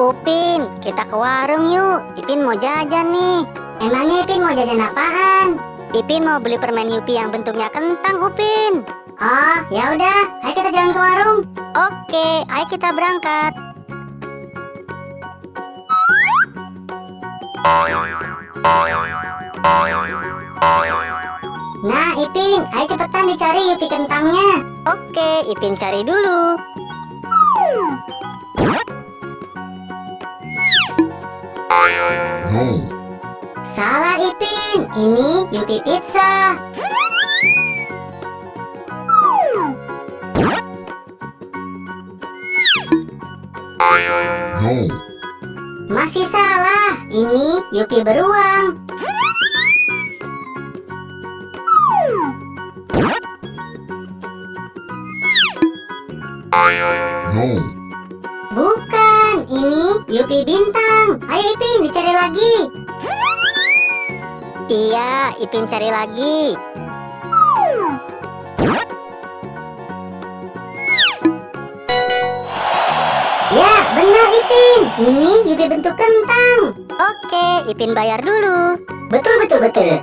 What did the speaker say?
Upin, kita ke warung yuk. Ipin mau jajan nih. Emangnya Ipin mau jajan apaan? Ipin mau beli permen Yupi yang bentuknya kentang, Upin. Oh, ya udah, ayo kita jalan ke warung. Oke, ayo kita berangkat. Nah, Ipin, ayo cepetan dicari Yupi kentangnya. Oke, Ipin cari dulu. No. Salah, Ipin, ini Yupi pizza. No. Masih salah, ini Yupi beruang. No. Bukan, ini Yupi bintang. Ayo Ipin, dicari lagi. Iya, Ipin cari lagi. Ya, benar Ipin. Ini Yupi bentuk kentang. Oke, Ipin bayar dulu. Betul, betul, betul.